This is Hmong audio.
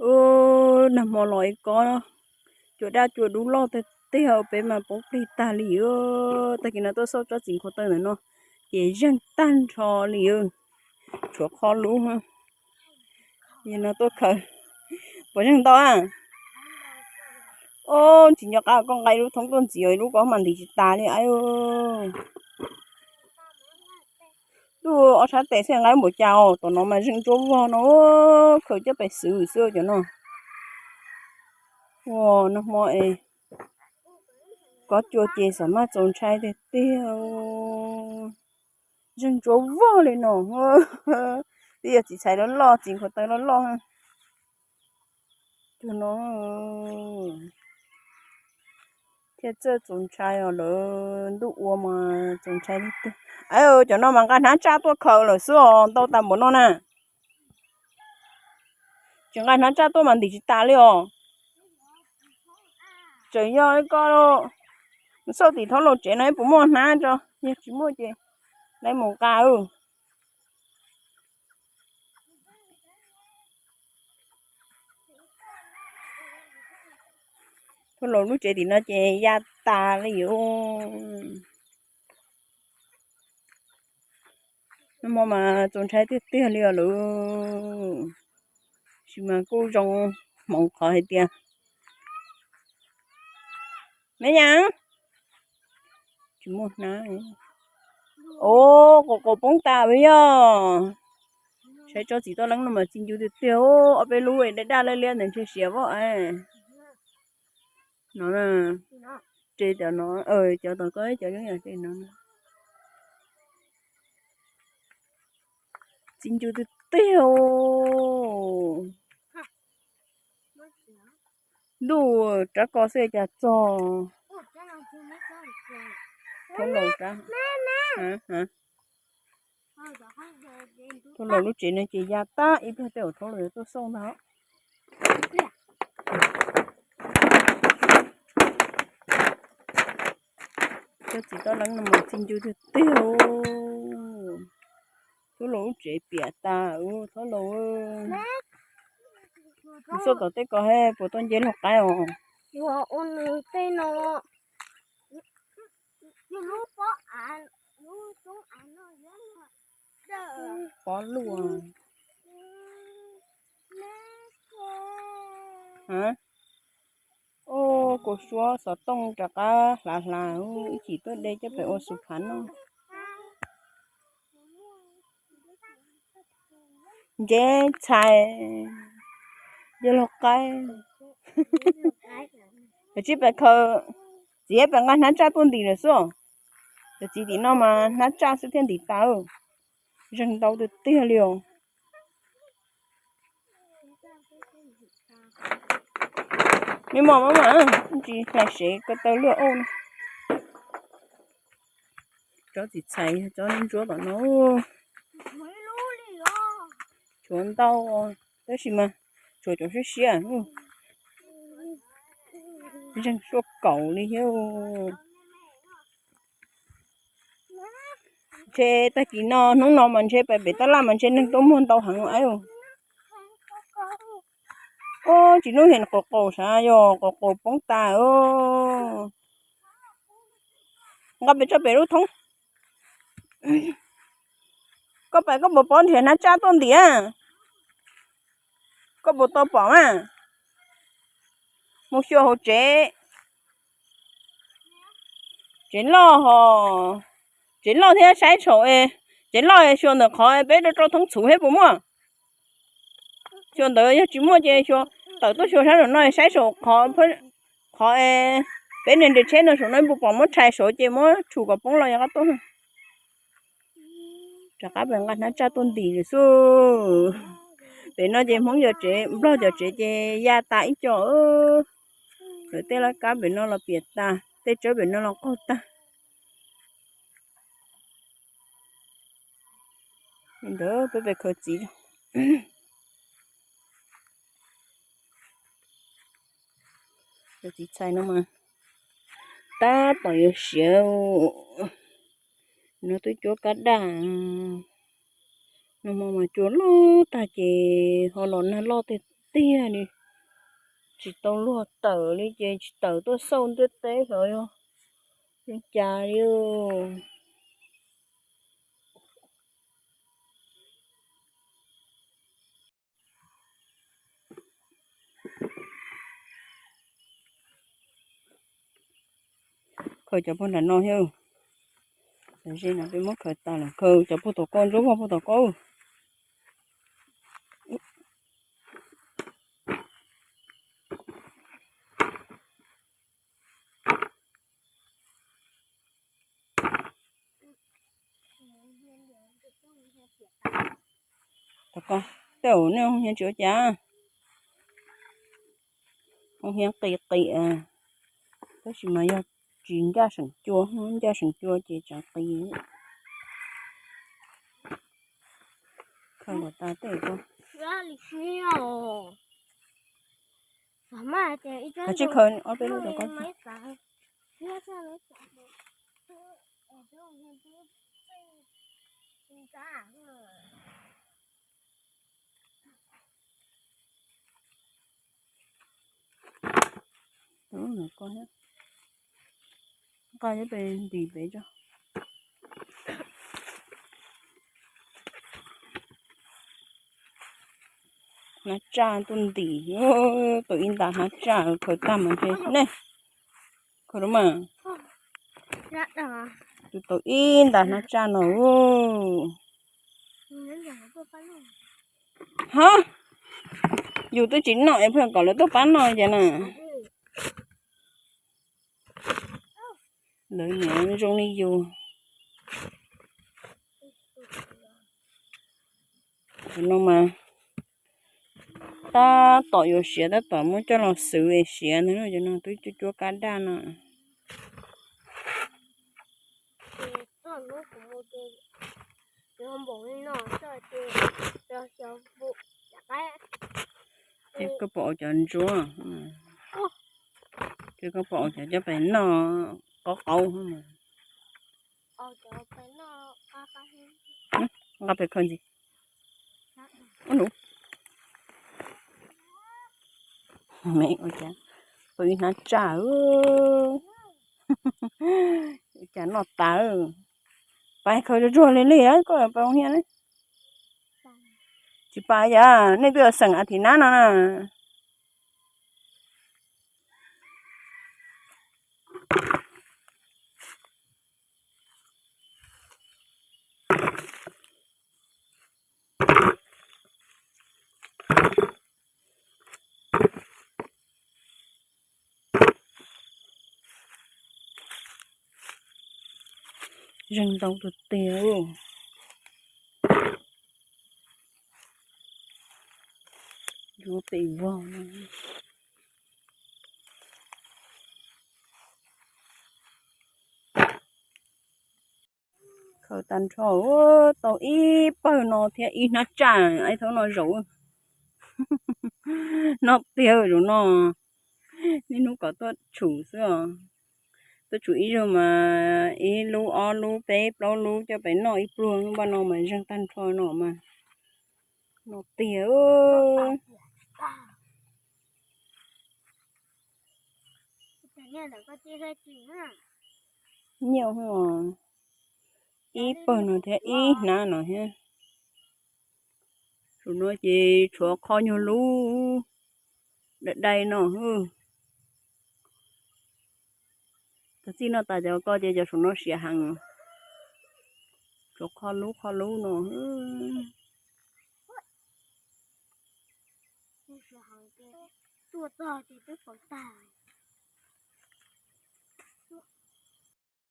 Nag hmo los ib kob cua daj cua dub loj tiag tiag, peb mas poob plig tag li. Tag kis no tuaj xauj tsob txiv nkhua taw ntawm no ces zeeg tag nrho li, tshuav qho lub. Yog no tuaj khaws, puas zeeg ntau a? Ob, tsis nco qab koj nqa lub thoob tuaj ntxiv, lub ko mas ntim tsis tas li a. Tuaj ob sab tes xwb nqa npaum cas os, tom no mas zeeg ntsuab vog no, khaws coj pes xwv xwb cov no. Ua nag hmo es kob cua ces xam maj txaus ntshai tiag tiag. Zeeg ntsuab vog li no. Twb yog txiv txhais loj loj, txiv nkhua taw loj loj. Cua no thiaj txawj txaus ntshai os, lawv ntuj ua mas txaus ntshai tiag tiag. Cov no mas nqa hnab tsaj tuaj khaws lawm xwb os, ntau tas npaum no na. Tsis nqa hnab tsaj tuaj mas ntim tsis tas li os. Tseem yog ib ko mus xauj tim Thaub Laus tsev no puas muaj hnab tso, yog tsis muaj ces lawv mus nqa. Thaub Laus lub tsev tim no ces ya tas li os. Nag hmo mas txaus ntshai tiag tiag li os lawm. Tab sis mas kuj zoo hmoov qhov hais tias, me nyuam, tsis muaj hnab. Os, quas qaus poob tas li yog. Saib tsob txiv toj leeb no mas txi ncw tiag tiag, ob peb lub daj daj liab liab ntawd ntshe siav voj. No, tse cov no, cov tom ko cov zoo yam tse no. Txi ncw tiag tiag. Ntuj rov ko xwb cas txog. Thaub Laus rab, Thaub Laus lub tsev no ces ya tag ib pliag tej zaum Thaub Laus yuav tuaj xauj ntag. Cov txiv toj leeb no mas txi ncw tiag tiag. Thaub Laus lub tsev piam tas, Thaub Laus. Xauj tom tej ko he puas tau nce luag qaib os. Pob luaj. Ua, kua suab xov tooj rov qab hlav hlav, ib chim tuaj de coj pem ua xu phav noj. Nce txhais, nce luag qaib. Cov tsis pes khaws, txiv pes nqa hnab tsaj tuaj ntim lawm xwb. Cov txiv tim no mas hnab tsaj xwb thiaj ntim tas. Zeeg ntau tiag tiag li os. Me mos maj mam, tsis hlais sev ko taw luaj ub. Tsob txiv txhais, tsob ntsuab tom no. Tshuav ntau, tab sis mas tshuav cov siab siab. Zeeg suaj kaum li thiab. Ntshe tag kis no hnub no mas ntshe pem pem tab laj mas ntshe neeg tuaj muag ntau heev. Ub, tsis hnub hem qaus qaus sav yog qaus qaus poob tas. Nqa pem tso pem lub thoob. Koj pais koj puas pom nrhiav hnab tsaj tuaj ntim? Koj puas tau pom mas? Mus xyuas hauv tsev. Tsev loj hos, tsev loj thiab saib saum es, tsev loj xyuas ntawm qhov peb rau rau thoob txhuv thiab puas muaj? Xyuas ntawd yog tsis muaj ces xyuas, tawm tuaj xyuas sab saum no saib saum qhov, qhov peb niag nres tsheb no saum no puas pom muab rhais saud ces muab tshum kom poob los yog qab tuaj. Rov qab pem nqa hnab tsaj tuaj ntim lawm xwb. Pem no ces Hmoob cov tsev, Nplog cov tsev ces ya tas ib co. Lawv tej laj kab pem no los piam tas, tej tsawb pem no los qaug tag. Li ntawd peb pem khaws txiv. Cov txiv txhais no mas tab tom yuav siav. No twb cuab kab daj. Nag hmo mas cua loj tag ces ho los nag loj tiag tiag li, tsis tau luag tawm li ces tsis tawm tuaj xauj ntiaj teb xyov yog li cas li. Khaws cov puag nram no thiab. Cov ze no peb muab khaws tas lawm, khaws cov puag tom ko, ntsuab vog puag tom ko. Tom ko, tej zaum nej hia tsis ua cas, hia qis qis, tab sis mas yog tsis ncaj seem cua, ncaj seem cua ces tseem qis. Khaws kom tas tej ko. Khaws tsib khaws ob peb lub ko. Nqa cov pem ntim pem tso. Hnav tsaj tuaj ntim, tau ib ntas hnav tsaj khaws tag mas ntshe nej khaws lub mas. Tus tau ib ntas hnav tsaj no. Ha, yus twb tsis noj es pheej kom lawv tuaj pab noj ces na. Lawv niam zoo li yus. Tus no mas tab tom yuav siav, tab tom muab coj los xwv es siav ntag, cov no twb cuab cuab kab daj no. Ces koj pom ua cov ntsuab, ces koj pom ua cov coj pem noj qauv qauv. Nqa pem khaws ntxiv. Me ua cas, tus ib hnav tsaj, ua cas noj tas. Pais khaws tsuag tsuag li li, koj pais ua hiaj li. Tsis pais yam, nej twb yuav xeem a thim nab no na. Zeeg ntau tiag tiag. Yuav pem vog. Khaws tag nrho, tau ib pawg no thiab ib hnab tsaj, ib thaum no zaum. Noj tiag zaum no, niaj hnub kom tuaj tshum xwb os. Tuaj tshum ib zaug mas ib lub ob lub peb plaub lub coj pem noj ib pluag, lub npaj no mas zeeg tag nrho no mas. Noj tiag. Nyiaj, ib pawg no thiab ib hnab no thiab. Zaum no ces tshuav qho nyuag lub dai dai no. Cov txij noj tas cov ko ces cov saum no siav heev. Tshuav qho lub qho lub no. Tuaj txog ces twb pov tag.